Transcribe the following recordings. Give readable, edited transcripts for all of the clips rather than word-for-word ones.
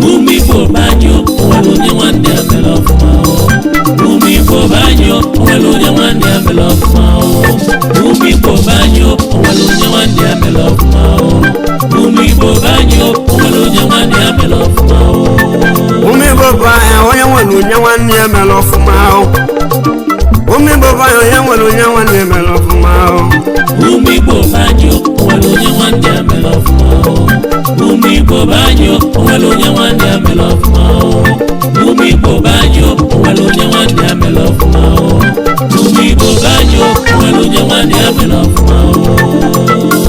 Ụmụ Igbo be anyị onwere onye nwanne ya mere ọfụma o. Ụmụ Igbo be anyị onwere onye nwanne ya mere ọfụma o. Ụmụ Igbo be anyị onwere onye nwanne ya mere ọfụma o. Ụmụ Igbo be anyị onwere onye nwanne ya mere ọfụma o. Ụmụ Igbo be anyị onye nwere onye nwanne ya mere ọfụma o. Ụmụ Igbo be anyị onye nwere onye nwanne ya mere ọfụma o. Ụmụ Igbo be anyị onwere onye nwanne ya mere ọfụma o. Ụmụ Igbo be anyị onwere onye nwanne ya mere ọfụma o. Ụmụ Igbo be anyị onwere onye nwanne ya mere ọfụma o. Ụmụ Igbo be anyị onwere onye nwanne ya mere ọfụma o.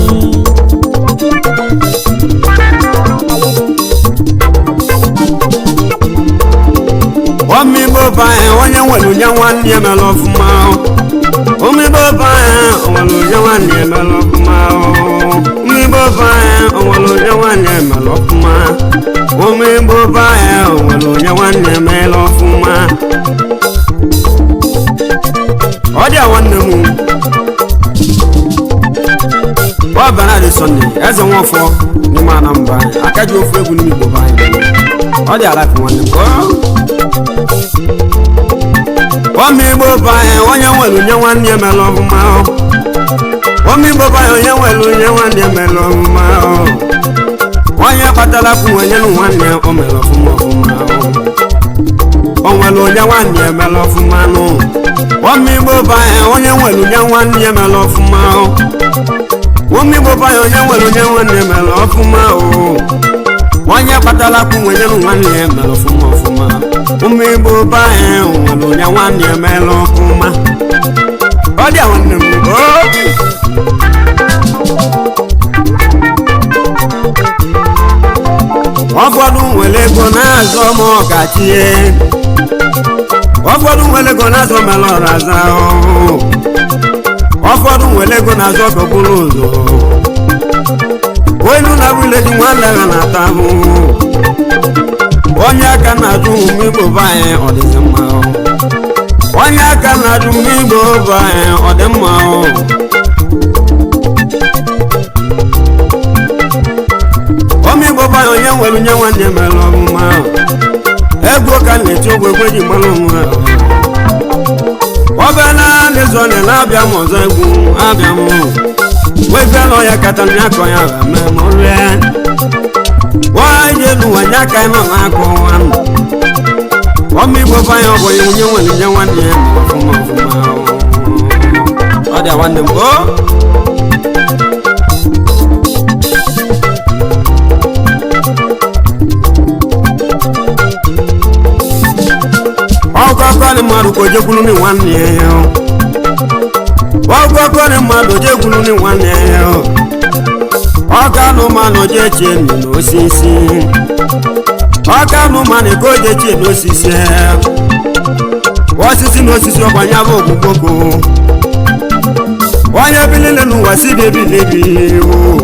Ụmụ Igbo be anyị onye nwere onye nwanne ya mere ọfụma o. Ụmụ Igbo be anyị onwere onye nwanne ya mere ọfụma o. Ụmụ Igbo be anyị onwere onye nwanne ya mere ọfụma. Ụmụ Igbo be anyị onwere onye nwanne ya mere ọfụma. Ọ dị a nwanne m ọ bara dị Sunday eze Nwafọ n'ime Anambra aka ji ofu egwu n'ime Igbo be anyị ọ dị ala nwanne m Ụmụ Igbo be anyị onye nwere onye nwanne ya mere ọfụma o. Ụmụ Igbo be anyị onye nwere onye nwanne ya mere ọfụma o. Onye kpatara kwụ onye nụ nwanne ya o mere ọfụma ọfụma o. O nwere onye nwanne ya mere ọfụma nụ. Ụmụ Igbo be anyị onye nwere onye nwanne ya mere ọfụma o. Ụmụ Igbo be anyị onye nwere onye nwanne ya mere ọfụma o. Onye kpatara kwụ onye nụ nwanne ya mere ọfụma ọfụma. Ụmụ Igbo be anyị nwere onye nwanne ya mere ọfụma. Ọ dị a nwanne m o. Ụfọdụ nwere ego na-azọ ma ọkachie. Ụfọdụ nwere ego na-azọ mere ọrụ aza o. Ụfọdụ nwere ego na-azọ ka okporo ụzọ. Onye na vileji nwanne ha na-ata ahụhụ. Onye aka na-ajụ ụmụ Igbo be anyị ọ dịzị mma o. Onye aka na-ajụ ụmụ Igbo be anyị ọ dị mma o. Ụmụ Igbo be anyị onye nwere onye nwanne mere ọmụma o. Egwu ka na-eti ogwe egwe ji mara onwe ha o. Ọbịa na na-ezo na na-abịa m ọzọ egwu abịa m wefe nọ ya kata na akọ ya mee m rịa nwanyị elu nwanyị aka nọ na-akọ nwa m. Ụmụ Igbo be anyị ọ bụghị onye nwere onye nwanne ya mere ọfụma ọfụma o. Ọ dị a nwanne m o. Ọgwụgwọ mmadụ ka o jekwuru ni nwanne ya o. Ọgwụgwọ mmadụ jekwuru ni nwanne ya o. Ọka anụmanụ jee chie nri n'osisi. Ọka anụmanụ ka o jee chie n'osisi. Osisi na osisi ọgbanya bụ ogbugbogo. Onye bilile n'ụwa si bi ebilebi o.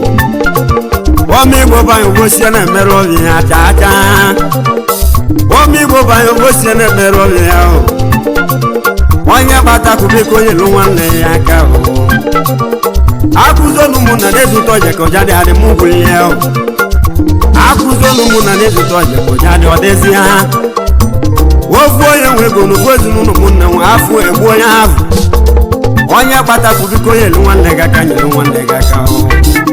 Ụmụ Igbo be anyị gosie na-emerụ ọbịa ya chaa chaa. Ụmụ Igbo be anyị gosie na-emerụ ọbịa ya o. Onye kpatakwu biko onye lụ nwanne ya aka o. Akụzolu mụ na na-ezute ọja ka ọja dị adị mụ bụ ihe o. Akụzolu mụ na na-ezute ọja ka ọja dị ọ dịzi ha. Ofu onye nwe ego n'ofu ezinụlọ m nne nwe afọ egbu onye ahụ. Onye kpatakwu biko onye lụ nwanne gị aka nyere nwanne gị aka o.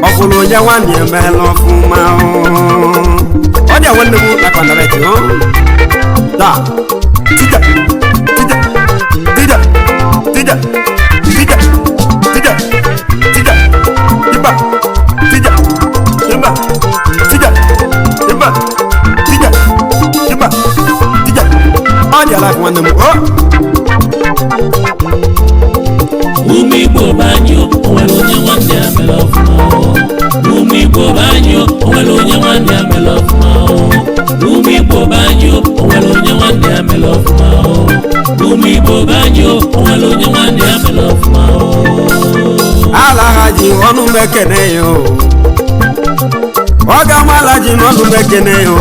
Ọ bụrụ onye nwanne ya emeela ọfụma o. Ọ dị a nwanne m na kọndaretị o. Da. Tija. Tija. Tija. Tija. Life nwanne m o. Ụmụ Igbo be anyị o, onwere onye nwanne ya mere ọfụma o. Ụmụ Igbo be anyị o, onwere onye nwanne ya mere ọfụma o. Ụmụ Igbo be anyị o, onwere onye nwanne ya mere ọfụma o. Ụmụ Igbo be anyị o, onwere onye nwanne ya mere ọfụma o. Alaghaji ọnụ m ekene ya o. Ọgamalaji n'ọnụ m ekene ya o.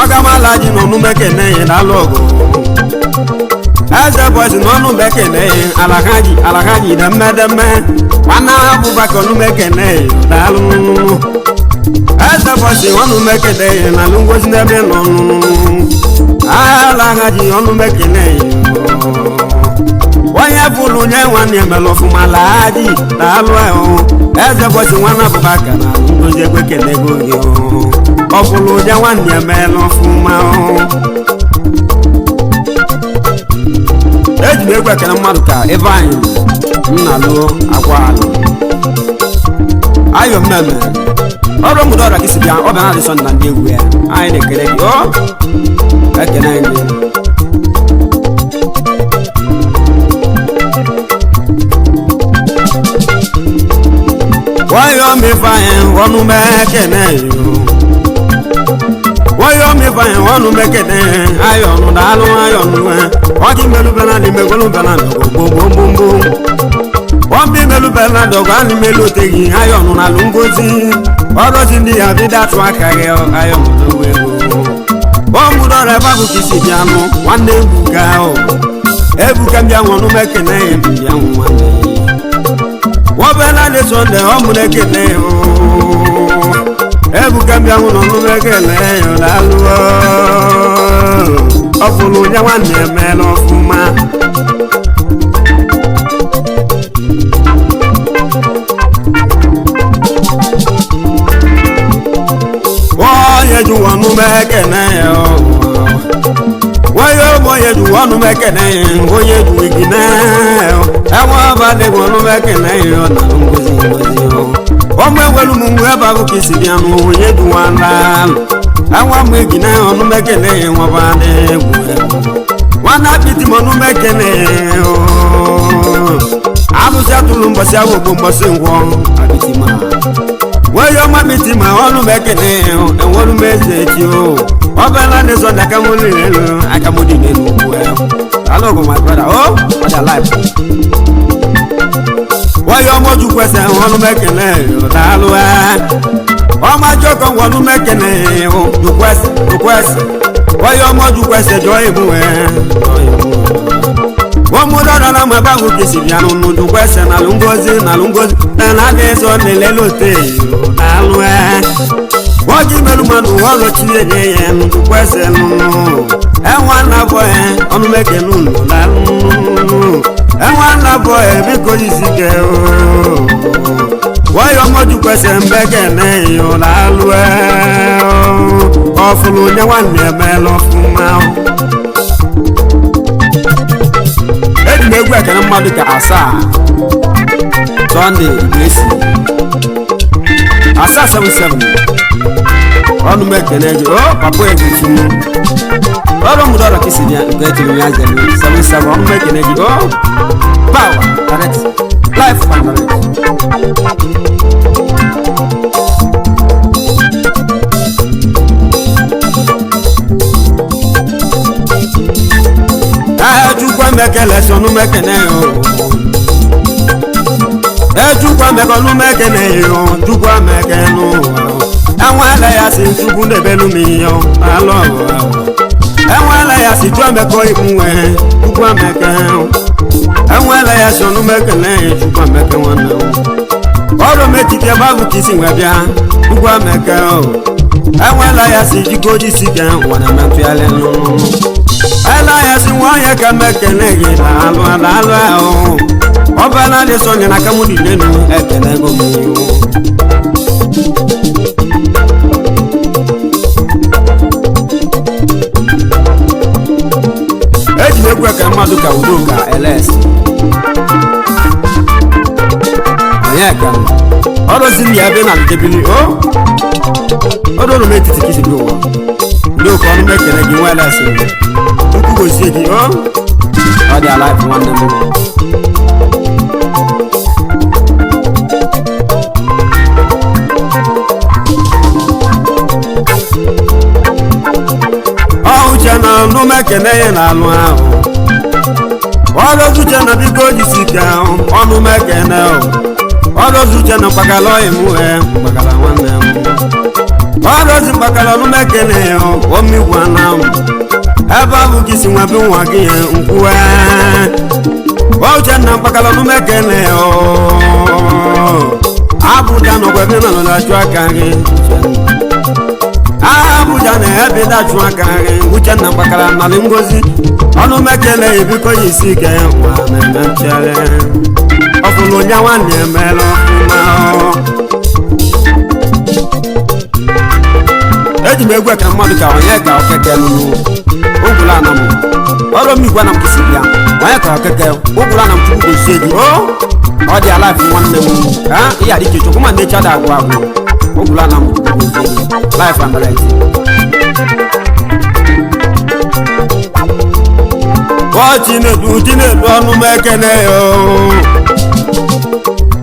Ọgamalaji n'ọnụ m ekene ya n'alụ ọgụ. Eze bọsị n'ọnụ m ekene ya alaghaji alaghaji demmedemme. Nwanne Abubakar ọnụ m ekene ya daalụ. Eze bọsị ọnụ m ekene ya n'alụ ngozi n'ebe nọ nụ. Alaghaji ọnụ m ekene ya. Onye fụlụ nye nwanne ya mere ọfụma laaji daalụ ahụ. Eze bọsị nwanne Abubakar na ngozi egwe kenego gị ọ fụlụ nye nwanne ya mere ọfụma. Eji m egwu ekele mmadụ ka ebe anyị nna lụọ akwa alụ ayọ mmemme ọrụ mụdọ ọrịa gị si bịa ọ bịa na adịsọ na ndị egwu ya anyị na-ekele gị ọ ekele gị. Wọ́yọ̀ mi fàyẹ̀ wọnú mẹ́kẹ̀nẹ́ yìí. Wọ́yọ̀ mi fàyẹ̀ wọnú mẹ́kẹ̀nẹ́ ayọ̀nù dàlú ayọ̀nù ẹ̀. Wọ́n ti mẹ́lú bẹ́ẹ̀ náà ní mẹ́gbẹ́lú bẹ́ẹ̀ náà dọ̀gọ̀ gbogbogbò. Wọ́n bí mẹ́lú bẹ́ẹ̀ náà dọ̀gọ̀ á ní mẹ́lú tẹ̀yìn ayọ̀nù nà ló ń gòsì. Ọ̀rọ̀ ti di àbí dàtú akàrẹ̀ ayọ̀nù tó wẹ̀ wò. Wọ́n mú dọ̀rọ̀ ẹ̀ bá kú kìsì bíanú wọ́n ní ebuka ọ̀. Ebuka bíà wọnú mẹ́kẹ̀nẹ́ yẹn bíà wọn ní wọ́n bẹ lálẹ́ sọ̀ndẹ̀ ọ̀mùnẹ́kẹ̀lẹ́ ooo ebuka bíà wọn nọ̀nù mẹ́kẹ̀lẹ́ yọ̀ lálùwọ̀ ọ̀fọ̀lù yẹn wà ní ẹ̀mẹ́ lọ fún ma. Wọ́n yẹ ju wọnú mẹ́kẹ̀lẹ́ ooo wọ́n yóò mọ̀ yẹ ju wọnú mẹ́kẹ̀lẹ́ yẹn wọ́n yẹ ju igi náà ẹ̀wọ̀n abalẹ̀ wọnú mẹ́kẹ̀lẹ́ yẹn ọ̀nà ngozi ngozi o. Ọmọ ewelu mu ngu ebe ahụ ka isi bịa nụ onye du nwala ẹ̀wọ̀n amụ igi náà ọnụ mẹ́kẹ̀lẹ́ yẹn wọ́n bá dé egwu egwu. Nwanne apịtị m ọnụ mẹ́kẹ̀lẹ́ yẹn o. Alụsị atụrụ mbọsị awụ ogbo mbọsị ngwọ apịtị ma. Wọ́n yọ ọmọ apịtị ma ọnụ mẹ́kẹ̀lẹ́ yẹn o enwere m eze echi o. Ọbẹ̀ ńlá sọ̀dọ̀ akamuli lẹ́nu akamudi lẹ́nu ugbu ẹ̀. Alóògùn my brother o ọjà life. Wọ́n yọ ọmọ ojú kwẹsẹ̀ ọnụ mẹ́kẹ̀lẹ́ dàlú ẹ̀. Ọmọ ajọ́kọ̀ wọnú mẹ́kẹ̀lẹ́ o jukwẹsẹ̀ jukwẹsẹ̀. Wọ́n yọ ọmọ ojú kwẹsẹ̀ jọ ìmú ẹ̀. Wọ́n mú dọ́dọ̀ náà mọ̀ báwo kìsì bíanú nù jukwẹsẹ̀ nàlú ngozi nàlú ngozi nàlá lè sọ nílẹ̀ lóde dàlú ẹ̀. Wọ́n jí mẹ́lú mọ́nu wọ́n lọ tí lè yẹ jukwẹsẹ̀ nù. Ẹ̀wọ̀n anábọ̀ ẹ̀ ọnụ mẹ́kẹ̀lú nù lálù. Ẹ̀wọ̀n anábọ̀ ẹ̀ bí kò yí sí kẹ́ o. Wọ́n yọ ọmọdé kwẹsẹ̀ mbẹ́kẹ̀lẹ́ yọ̀ lálù ẹ̀. Ọ̀fùlù yẹn wà ní ẹ̀mẹ́ lọ fún ma o. Eji m egwu ekele mmadụ ka asaa Sọnde Igbesi asaa 77 ọnụ m ekele gị o papa egwutu m ọrụ m dọrọ kisi bịa nke ejiri ya zere 77 ọnụ m ekele gị o power direct life and direct. Echukwu emekele sọnụ mekene yo. Echukwu emekọnụ mekene yo. Chukwu emekenu. Enwele ya si Chukwu na-ebelu m ihe alụ ọgụ. Enwele ya si Chukwu emekọ ikwunwe. Chukwu emeke. Enwele ya sọnụ mekene yo. Chukwu emeke nwanne m. Ọrụ m etiti ebe ahụ ka isi nwe bịa. Chukwu emeke o. Enwele ya si jiko jisi ke nwere metụgharị nụ. Ela ya si nwa onye ka mekene gị na-alụ alụ ahụ. Ọbala dị sọnye na akamụ dị n'elu ekele go m iwu. Eji m egwu eke mmadụ ka Udoka LS. Onyeka ọrụzi m ya ebe na ndebili o ọrụ m etiti ka isi bi ụwa Udoka ọnụ m ekele gị nwere asị Chukwu gozie gị o ọ dị ala nwanne m. Uche na ọnụ m ekele ya na-alụ ahụ ọrụzi uche na biko jisi ike ahụ ọnụ m ekele ọrụzi uche na mkpakala ọyị m wee mkpakala nwanne m ọrụzi mkpakala ọnụ m ekele ya omigwa na m ebe ahụ gị si nwa bi nwa gị ya nkwuwe uche na mkpakala ọnụ m ekele ya Abuja na ọgwa ebe nọ na-achụ aka gị Abuja na ebe na-achụ aka gị Uchenna mkpakara nalị ngozi ọnụ mekele ebiko ya isi ike nwa na-eme nchere ọfụlụ onye nwanne emela ọfụma. Eji m egwu ka mmadụ ka onye ka okeke lụrụ ogwụla ana m ọrụ m igwe na m kwụsị bịa onye ka okeke ogwụla ana m Chukwu gozie gị o ọ dị ala nwanne m ka ihe adị ka chukwu ma ndị chada agwụ agwụ ogwụla ana m Chukwu gozie gị life and right. Ọ Chinedu Chinedu ọnụ m ekene ya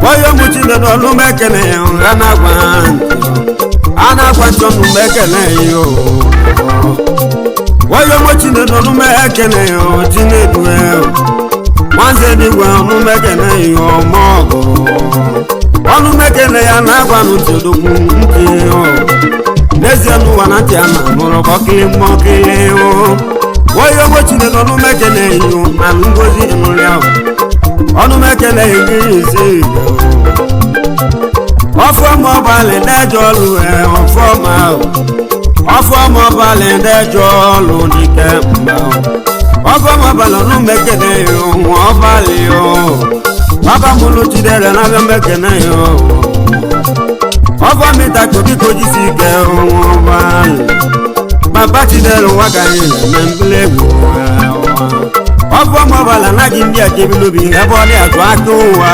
onye mụ Chinedu ọnụ m ekene ya a na-agwa ntị a na-agwa ntị ọnụ m ekene ya onye mụ Chinedu ọnụ m ekene ya Chinedu nwanze n'igwe ọnụ m ekene ya ọmọgụ ọnụ m ekene ya na-agwa ntị odogwu ntị n'ezie n'ụwa na ntị a na-anụrụ kọkịrị mmọkịrị onye ogbo Chinedu ọnụ m ekele ihu na ngozi nụrụ ya ọnụ m ekele ihu ise ọfọma ọbalị ndejọ ọlụ ọfọma ọfọma ọbalị ndejọ ọlụ n'ike mba ọfọma ọbalị ọnụ m ekele ihu ọbalị ọba mụlụ Chidera na abịa m ekele ihu ọfọmịta kobiko jisi ike ọbalị Baba Chidera nwa ka anyị na-eme mbụlụ egwu ọfọma ọbala anaghị ndị a jebilobi ebe ọ dị atụ aka ụwa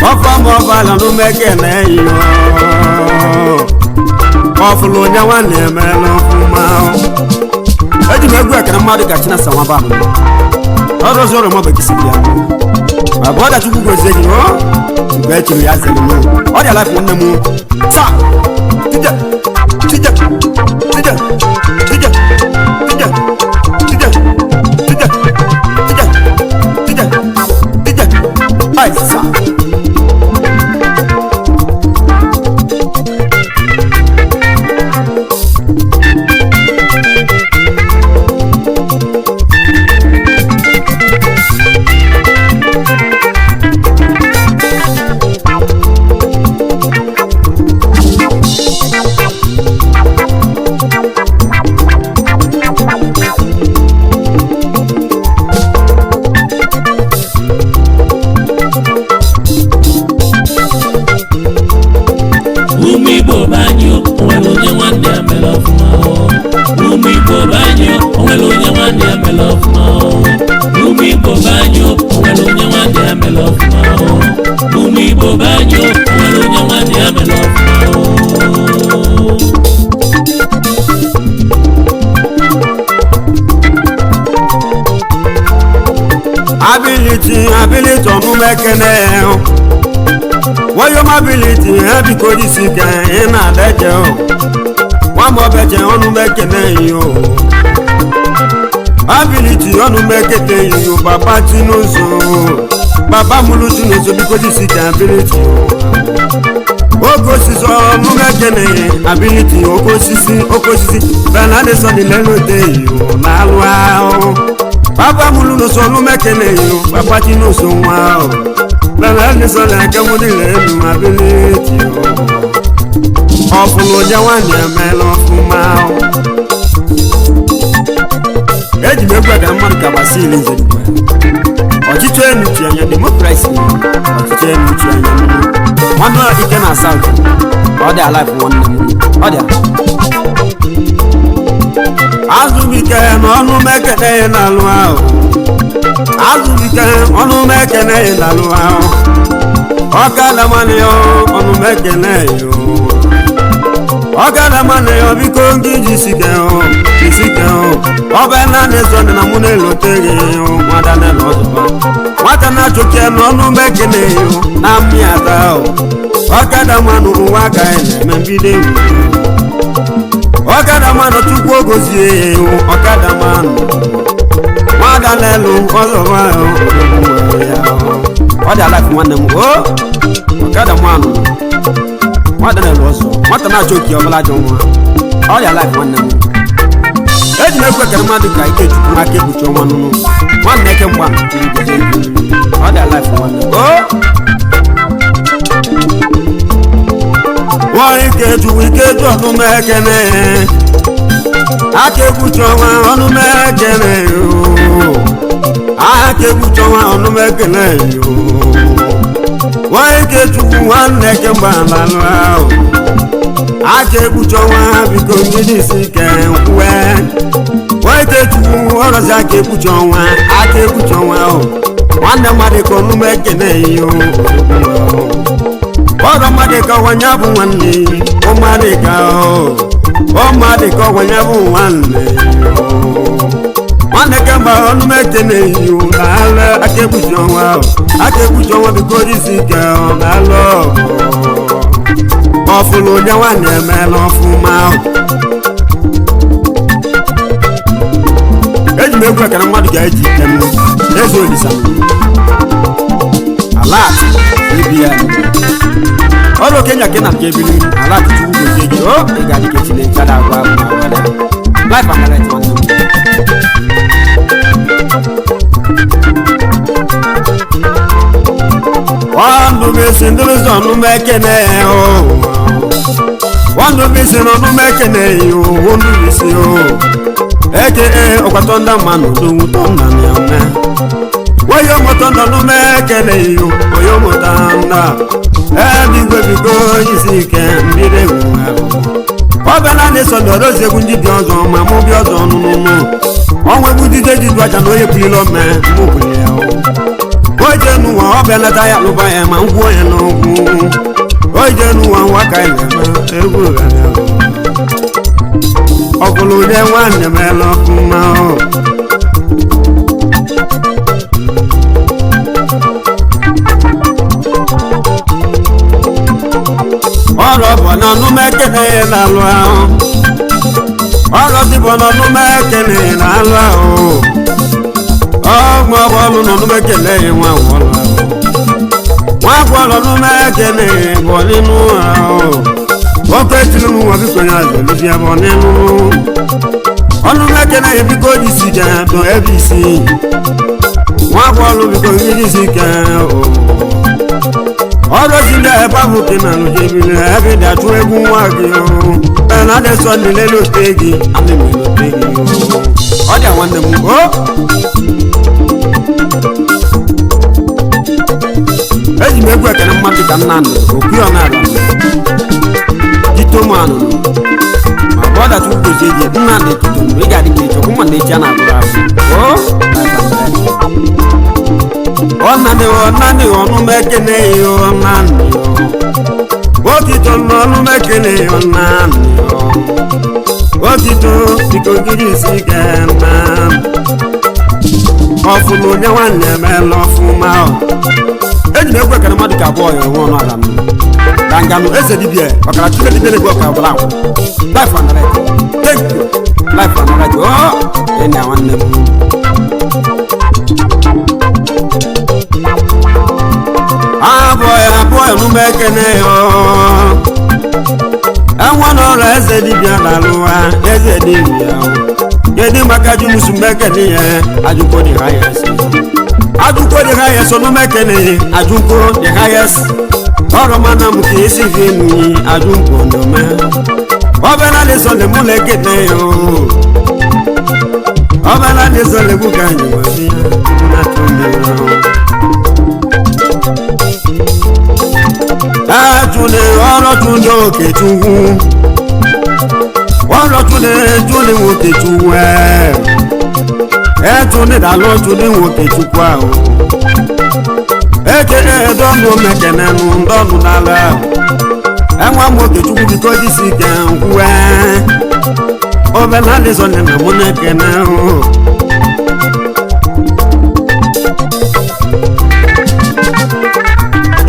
ọfọma ọbala n'umekene ya ọfụlụ onye nwanne emela ọfụma. Eji m egwu ekere mmadụ ka Chinasa nwa ba ọrụ ọzọ ọrụ mọbụ gị ya ma bụ ọda Chukwu gozie gị o mgbe e chiri ya zere m ọ dị ala nwanne m taa tije tije tije tije tije tije tije tije tije tije aisa. Ụmụ Igbo be anyị o nwere onye nwanne ya mere ọfụma o. Ụmụ Igbo be anyị o nwere onye nwanne ya mere ọfụma o. Ụmụ Igbo be anyị o nwere onye nwanne ya mere ọfụma o. Ụmụ Igbo be anyị o nwere onye nwanne ya mere ọfụma o. Ability ability ọnụ m ekele wọ́yọ́ mábìlìtì ẹbí kò ní sí kẹ́hìn náà lẹ́jẹ̀ o wọ́n mọ̀ bẹ̀jẹ̀ ọ̀nù mẹ́kẹ̀lẹ́ yìí o ability ọ̀nù mẹ́kẹ̀lẹ́ yìí o bàbá Chinuzo bàbá múlù Chinuzo bí kò ní sí kẹ́ ability o ogo sisi ọ̀nù mẹ́kẹ̀lẹ́ yìí ability ogo sisi ogo sisi bẹ́ẹ̀ sọ ní lẹ́nu tẹ̀ yìí o n'alụ ahụ bàbá múlù nso ọ̀nù mẹ́kẹ̀lẹ́ yìí o bàbá Chinuzo nwa o. Bẹ́ẹ̀ ni sọlá kẹ́mú nílẹ̀ ẹnu ability o. Ọ̀fun ló jẹ́ wá ní ẹ̀mẹ́ lọ fún máa o. Eji m egwu aga mmadụ ka Basil Nzeribe. Ọchịchị enu chi anya demokrasi ọchịchị enu chi anya nwanne ike na South ọ dị alive nwanne m ọ dị Azụbike na ọnụ m ekene ya n'alụ ahụ Azụbike ọnụ m ekene ya n'alụ ahụ ọkada nwanne ya ọnụ m ekene ya Ọkada mmanụ ya biko ndị ji sike o isike o ọbẹ naanị sọnị na mụ na-elote gị nwada na-ele ọzọba nwata na-achụke n'ọnụ mekene na mmịata o ọkada mmanụ ụwa ka anyị na-eme mbido egwu ọkada mmanụ chukwu ogozie ọkada mmanụ nwada na-elu ọzọba ọ dị alaf nwanne m o ọkada mmanụ nwata na-elu ọzọ nwata na-achọ oke ọbụla ajọ nwa ọ dị alaf nwanne m eji m ekwe kere mmadụ ka ike chukwu aka ekpuchi ọnwa nụnụ nwanne eke mgba ọ dị alaf nwanne m o nwanyị ikeju ikeju ọnụma ekene aka ekpuchi ọnwa ọnụma ekene aka ekpuchi ọnwa ọnụma ekene nwanyị ikechukwu nwanne kemgbe alalụ ahụ aka ekpuchi ọnwa biko mmiri isi ike nkwue nwanyị ikechukwu ọrọzi aka ekpuchi ọnwa aka ekpuchi ọnwa ahụ nwanne mmadụ ka ọnụma ekene yo ọrọ mmadụ ka ọwanye bụ nwanne ọmmadụ ka ọmmadụ ka ọwanye bụ nwanne nwanne kemgbe ọnụma ekene yo na-alụ aka ekpuchi ọnwa ahụ aka ekpuchi ọnwa biko isi ike ọ na-alụ ọfụlụ onye nwanne emeela ọfụma eji m egwu ekere mmadụ ga-eji ike m eze olisa alat abn ọrụ kenya kena nke ebili alat chukwu gozie gị o ị ga-adị ka chineke ada agwa agwa agwa life and direct nwanne m ọnụmesi ndụrụzi ọnụmekene o ọnụmesi na ọnụmekene o ọnụmesi o eke ọkwatọ ndị mma na odogwu tọ nna na ome onye mụta nọ n'ụmekene yo onye mụta nna eluigwe biko isi ike mmiri egwu ọbịa naanị sọ na orozi egwu ndị dị ọzọ ma mụ bịa ọzọ nụnụnụ ọnwa egwu dide ji du aja na onye bulile ome mụ bulie ya oje n'ụwa ọ bịa leta ya lụba ya ma ngwuo ya n'ụkwụ oje n'ụwa nwa ka anyị na-eme egwu ọkwụrụ onye nwanne m ele ọfụma ọrọ bụ na ọnụmekene na-alụ ahụ ọrọ dịbụ na ọnụmekene na-alụ ahụ ọgbọ bọọlụ nọ n'umekele nwa gwọrọ nwa gwọrọ n'umekele bụ nínú ahụ oke tiri m nwa biko ya zọlụzie bụ nínú ọnụ mekele ya biko jisi ga dọ ebe isi nwa gwọrọ biko mmiri isi ke ọrụ zili ebe ahụ ke na lụjebili ebe dị achụ egwu nwa gị o na adị sọ nlele ote gị adị m elote gị ọ dị nwanne m o eji m egwu ekele mmadụ ka nna nụ okwu ọ na-ala ditomanụ ma bụ ọdachi ụbọchị eji nna dị tụtụ mgbe ị ga-adị ka ịchọkwu ma na-echi a na-agụrụ agụ ọnanị ọnanị ọnụma ekene ya ọnanị otito n'ọnụma ekene ya ọnanị otito biko gịrị isi ga na ọfụlụ onye nwanne emela ọfụma eji m egwu ekere mmadụ ka abụọ ya onwe ọnụ ala m danganụ eze dibịa ọkara chukwu dibịa na-egwu ọka ọbụla akwụ life and right thank you life and right oh enyi a nwanne m abụọ ya abụọ ya n'ume ekene ya enwe n'ọrụ eze dibịa na-alụwa eze dibịa kedu maka jumusu mekene ya ajụkwo dị ha ya esi ajụkwo dị ha ya so n'umekene ajụkwo dị ha ya esi ọrụ mana m ka esi gị nri ajụkwo n'ome ọbịa na sọ na mụ na-ekene ya ọbịa na sọ na egwu ka anyị nwere ya na-atụ mmiri Túndé ọ̀rọ̀ Túndé òkè túwú ọ̀rọ̀ Túndé Túndé òkè túwú ẹ̀ ẹ̀ Túndé dàlọ́ Túndé òkè túkwá o eke dọ́nù mẹ̀kẹ̀nẹ̀ nù dọ́nù n'ala Enwe m Okechukwu biko jisi ike nkwuwe obele adịzọ na mụ na-ekene o.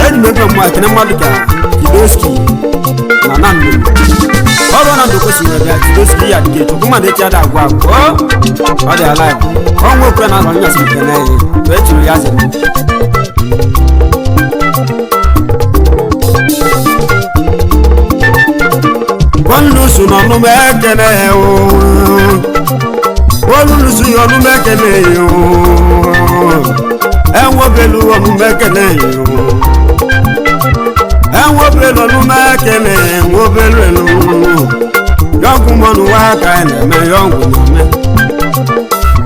Eji m ego mma ekene mmadụ ka Kidoski na Nando ọrụ na ndụ kwesịrị bịa Kidoski ya dịka Chukwu mmadụ echi ada agwa agwa ọ dị ala ọnwa okwe na alọ nyasị ekene ya wee chiri ya zere. Olùsùn ọ̀nù mẹ́kẹ̀lẹ́ o, olùsùn ọ̀nù mẹ́kẹ̀lẹ́ o, ẹ̀wọ̀n bẹ̀lú ọ̀nù mẹ́kẹ̀lẹ́ o, ẹ̀wọ̀n bẹ̀lú ọ̀nù mẹ́kẹ̀lẹ́ ẹ̀wọ̀n bẹ̀lú ẹ̀lú yọ̀gùn mọ́nu wá ká ẹ̀nẹ̀mẹ́ yọ̀gùn nàmẹ́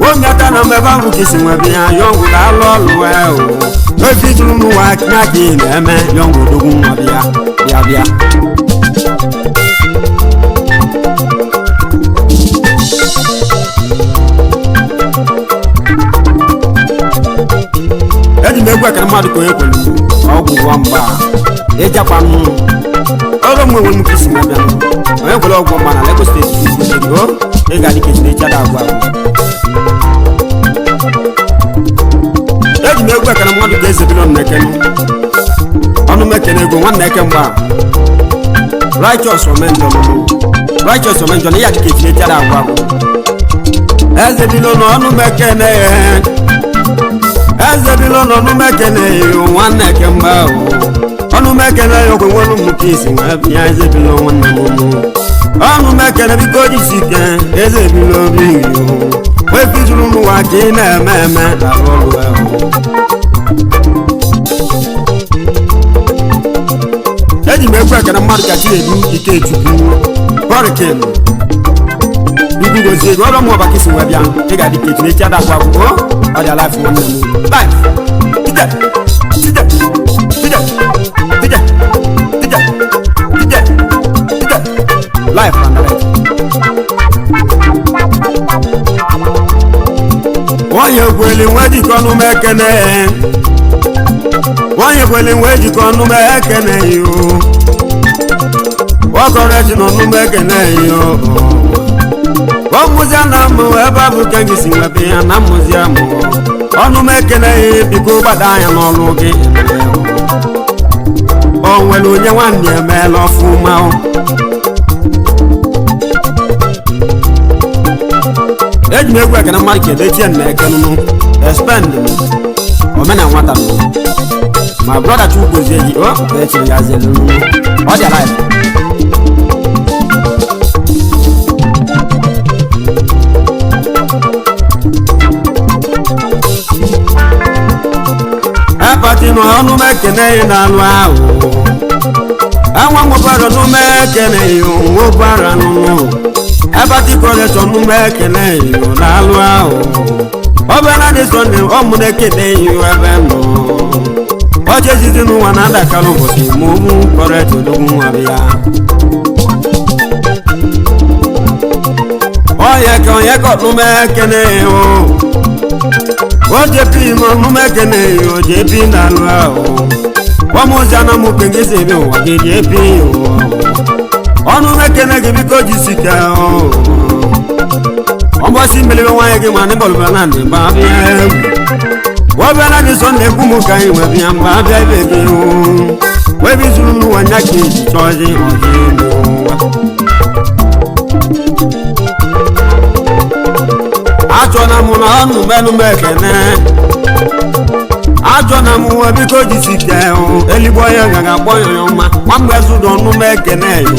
omi ata na mẹ́ báwo kì í sìn wẹ̀ bíyà yọ̀gùn là lọ́ọ̀lù ẹ̀ o efi tunu wá kíákì nẹ̀mẹ́ yọ̀gùn dógún wà bíyà bíyà bíyà. Eji m egwu ekere mmadụ ka onye kwere ọgwụ gwọ mgba ịjakwa m ọrụ m enwe m ka isi na-abịa onye kwere ọgwụ mgba na Lagos steeti ka isi ego ị ga-adị ka ejiri echi ada agwa agwa. Eji m egwu ekere mmadụ ka eze bilon na-ekene ọnụ m ekene ego nwanne eke mgba Righteous Omenjọ Righteous Omenjọ na ya dị ka ejiri echi ada agwa agwa. Eze bilon ọnụ m ekene eze bilo n'ọnụ mekene yo nwanne kemgbe ahụ ọnụ mekene ya okwe nwere ụmụ ka isi nwee bịa eze bilo nwanne m ụmụ ọnụ mekene biko jisi ike eze bilo obi yo wepụ juru n'ụwa ka ị na-eme eme na ọrụ ahụ. Eji m egwu ekene mmadụ ka Chinedu Ikechukwu họrikin Igwu gozie ego ọrụ m ọba ka isi wee bịa ị ga-adị ka echi echi ada agwa agwụ ọ dị alive nwanne m life tije tije tije tije tije tije tije life and direct. Onye kweli nwe jikọ ọnụ m ekene onye kweli nwe jikọ ọnụ m ekene yo ọkọrọ ji n'ọnụ m ekene yo ọmụzia na mụ ebe a bụ ka gị si nwebe ya na mmụzia mụ ọnụ m ekele ya biko gbada anya n'ọrụ gị o nwere onye nwanne emeela ọfụma eji m egwu ekene mmadụ ka edechie na ekenụnụ expend omena nwata m ma brọda Chukwu gozie gị o ka echiri ya zelu ọ dị alive. Epati nọ ọnụ m ekene ị na-alụ ahụ enwe nwekwara ọnụ m ekene nwekwara nụnụ Epati kọletọ ọnụ m ekene na-alụ ahụ ọbịara dị sọnde ọmụ na-ekene ebe nọ ọcha ezizi n'ụwa na-adakarị ụbọchị ma ụmụ kọretọ odogwu nwa bịa onye ka onye ka ọnụ m ekene o ojepi n'ọnụ m ekene ojepi na-alụ ahụ ọmụzi ana m kengezi ebe ụwa gị jepi ọnụ m ekene gị biko jisike ọgbọsi mmelibe nwaanyị gị ma nịbọlụba na ndị mgbe abịa egwu ọbịara dị sọ na-ekwu m ka anyị wee bịa mgbe abịa ebe gị wee bizuru n'ụwa nya ka eji chọzi ọdị n'ụwa achọna m na ọnụ mbenụ m ekene achọna m uwe biko jisike eligbo onye ga ga-akpọ ya ọma nwa mgbe zụdọ ọnụ m ekene yo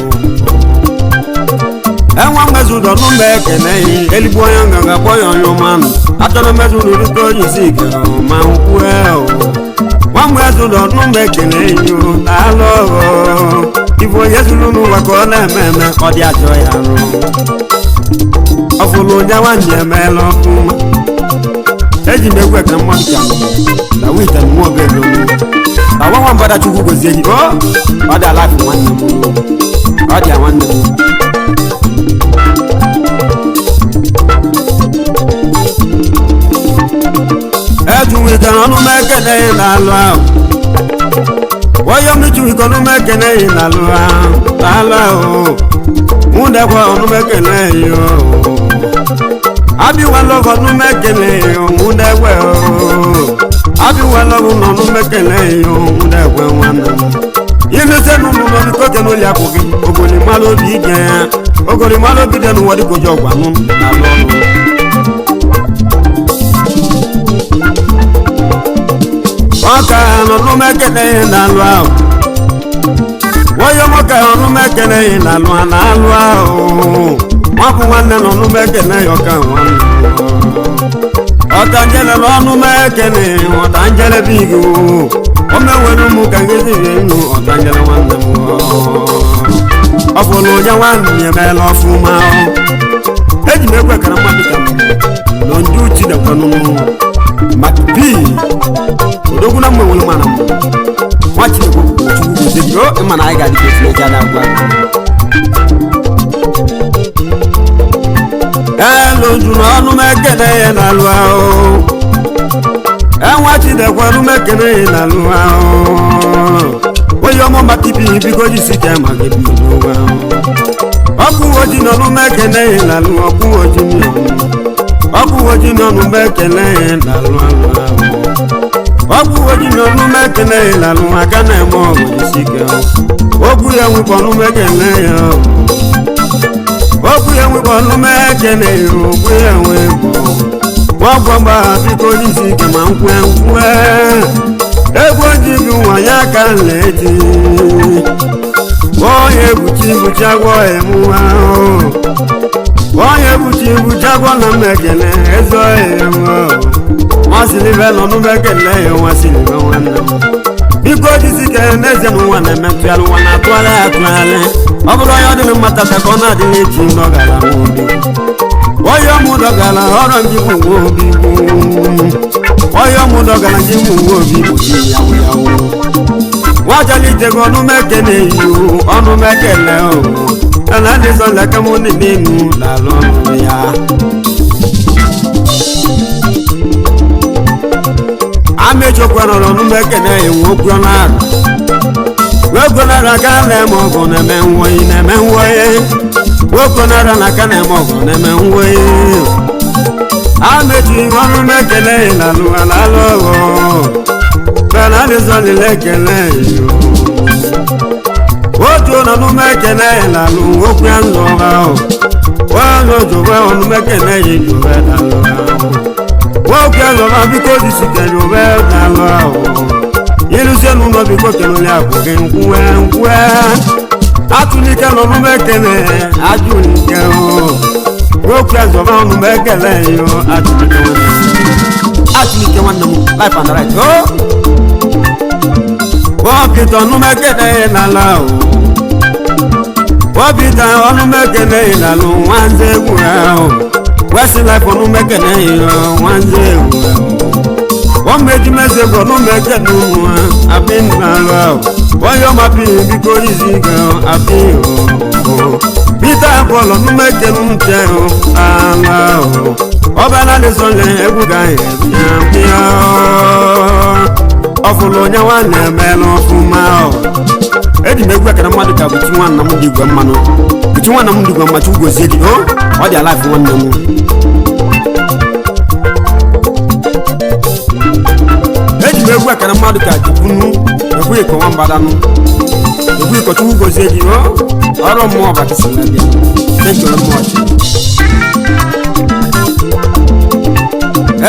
enwa mgbe zụdọ ọnụ m ekene eligbo onye ga ga-akpọ ya onye ọma nụ achọna m ezụdọ biko jisike ma nkwue nwa mgbe zụdọ ọnụ m ekene yo daalụ ibu onye zụrụ n'ụwa ka ọ na-eme eme ọ dị ajọ ya rụ ọfụlụ onye nwanne emeela ọfụma eji m egwu ekene mmadụ ka na wita nwa obere olu na nwa nwambada Chukwu gozie gị o ọ dị alafụ nwanne m ọ dị nwanne m ejuwikere ọnụ m ekele na-alụ ahụ Wọ́yọ́ mi ju ìkọ́nú mẹ́kẹ́lẹ́ yìí lálọ́ lálọ́ o. Múndẹ̀kọ́ ọ̀nù mẹ́kẹ́lẹ́ yìí o. Abiwa lọ́fọ̀ ọ̀nù mẹ́kẹ́lẹ́ yìí o. Múndẹ̀kọ́ o. Abiwa lọ́fọ̀ ọ̀nù mẹ́kẹ́lẹ́ yìí o. Múndẹ̀kọ́ wọn nà. Ilé sẹ́nu mú lọ ní kókè lórí àkókè. Ogoli má ló bí jẹ́. Ogoli má ló bí dẹnu wọ́n dí kojú ọ̀gbà nù lálọ́ nù. Ọkà ọ̀nù mẹ́kẹ́lẹ́ yìí lálọ́ o. Wọ́yọ́mọ́kà ọ̀nù mẹ́kẹ́lẹ́ yìí lálọ́ lálọ́ o. Wọ́n fún wọn lẹ́nu ọ̀nù mẹ́kẹ́lẹ́ yìí ọ̀kà wọn. Ọ̀tànjẹ́lẹ̀ lọ́nù mẹ́kẹ́lẹ́ ọ̀tànjẹ́lẹ̀ bíi o. Ọmọ ẹ̀wẹ̀nu mú kàngéjì yẹn nù ọ̀tànjẹ́lẹ̀ wọn lẹ́nu. Ọ̀fọ̀lù onye wọn nyẹ̀mẹ́ lọ fún ma o. Eji m egwu ekere mmadụ ka m nọ ndị uchi dekwanụ Mak P. Odogwu na mma enwere mana m nwa Chineke Chukwu gozie gị o ịma na anyị ga-adị ka efu eji ada agwa elu juru ọnụ m ekele ya na-alụ ahụ enwa Chidekwanụ m ekele ya na-alụ ahụ onye ọmụ maka ibi biko jisi ka ma gị bi n'ụwa ọkụ oji n'ọnụ m ekele ya na-alụ ọkụ oji n'ọnụ ọkụ oji n'ọnụ m ekele ya na-alụ alụ ahụ ọkụ oji n'ọnụ m ekele ya na-alụ aka na-eme ọgụ jisi ike okwu ya nwekwa ọnụ m ekele ya okwu ya nwekwa ọnụ m ekele ya okwu ya nwekwa nwagwọ mgba biko jisi ike ma nkwe nkwe egwu oji gị nwa ya ka nleti onye egbuchi egbuchi agwọ emuwe onye egbuchi egbuchi agwọ na mmekele eze emuwe nwasilive nọ n'umekele ya nwasilive nwanne m biko jisi ike n'ezie na ụwa na-eme ntụgharị ụwa na-atụgharị atụgharị ọ bụrụ onye ọ dịrị mma tata ka ọ na-adịghị echi ndọgara obi onye ọmụ dọgara ọrọ ndị bụ nwa obi bụ onye ọmụ dọgara ndị bụ nwa obi bụ ji yawu yawu nwajali jego ọnụ mekele iwu ọnụ mekele o ana adịzọ leka mụ n'inu n'ala ọnụ ya amechokwa nọrọ ọnụ mekele iwu okwu ọnụ arụ nwoke nara aka na-eme ọgụ na-eme nwoyi na-eme nwoyi nwoke nara na aka na-eme ọgụ na-eme nwoyi amechi ọnụ mekele lalụ alalụ ọghọ benadịzọlile ekele otu ọnụ mekele lalụ okwu ya nzọha onye ojobe ọnụ mekele yi jobe lalụ nwoke nzọha biko jisikere obe lalụ ahụ ilusie n'ụlọ biko kelele akwụ gị nkwue nkwue atụlike n'ọnụ mekele ajụlike o nwoke azọba ọnụ mekele yo atụlike nwanne m atụlike nwanne m life and right o wọ́pìtà ọnụ mekele n'ala o wọ́pìtà ọnụ mekele n'ala nwanze egwu ahụ wesi life ọnụ mekele yo nwanze egwu ahụ wọ́n méjì mẹ́sẹ̀ gbọ́ ló mẹ́jẹ̀ nínú wọn àbí nàlọ́ wọ́n yọ máa fi ibi kó yìí sí gan àbí òhò peter paul ọdún mẹ́jẹ̀ ń tẹ̀ ọ́ àlọ́ ọba aládé sọlẹ̀ ẹ̀gbùgà ẹ̀yàn ọ̀fọ̀lọ̀ onye wa na-emelụ ọfụma ọ eji m egwu ekere mmadụ ka buchi nwanna m dị igwe mmanụ buchi nwanna m dị igwe mma chukwu gozie gị o ọ dị alaif nwanne m eji m egwu ekere mmadụ ka jibunu egwu iko nwambadanụ egwu iko chukwu gozie gị o ọrụ mmụọ bakisi na bịa thank you very much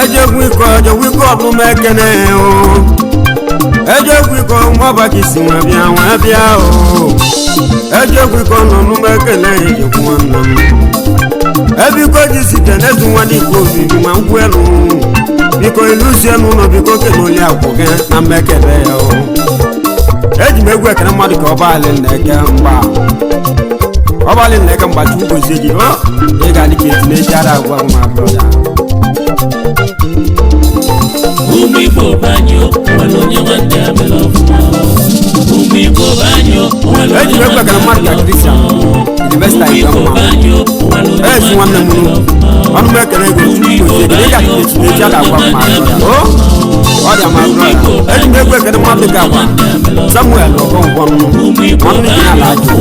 eji egwu iko ejegwu iko ọdụm ekene o eji egwu iko nwa bakisi nwa bịa nwa bịa o eji egwu iko nọ n'ụmụ ekene ejekwu nwanne m ebe iko ji site n'ezu nwa dịka obibi ma nkwụ elu biko iluzie n'ụlọ biko kenoli akwụ gị na mmekele ya o eji m egwu ekene mmadụ ka ọbalị na-eke mgba ọbalị na-eke mgba chukwu gozie gị o ị ga-adị ka eti na-eji ara agwa ma brọda Ụmụ Igbo be anyị o, nwere onye nwanne ya mere ọfụma o. Ụmụ Igbo be anyị o, nwere Eji onye m egwu nwanne ekele ya mmadụ ka mere Christian ọfụma o. Sylvester Ụmụ Igbo Igwe be anyị o, nwere onye Ezi nwanne nwanne ya m mere ọfụma Ọnụ m ekele gị, Chukwu gozie gị dịka echi a ga-agwa m ma o ọ dị ama brọda. Eji m egwu ekele nwa dị gị agwa Samuel Okonkwo nwanne gị na-ala ajụ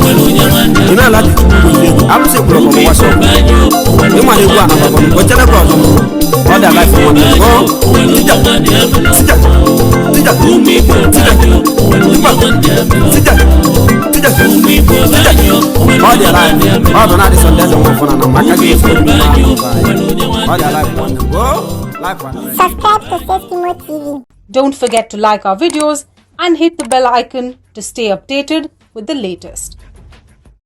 gị na-ala ajụ. Chukwu gozie gị. Alụsị kwuru ọgbọ gbasa ọgwụ ịma na egwu anabakọ m kochere gị ọzọ. Ọ dị ala ife nwanne m o tija tija tija tija tija tija tija tija. Ọ dị ala ọ bụ na-adị sọ ndị eze nwa fọna na maka gị efu ọ dị ala ife nwanne m o life nwanne. Subscribe to Sesimo TV. Don't forget to like our videos and hit the bell icon to stay updated with the latest.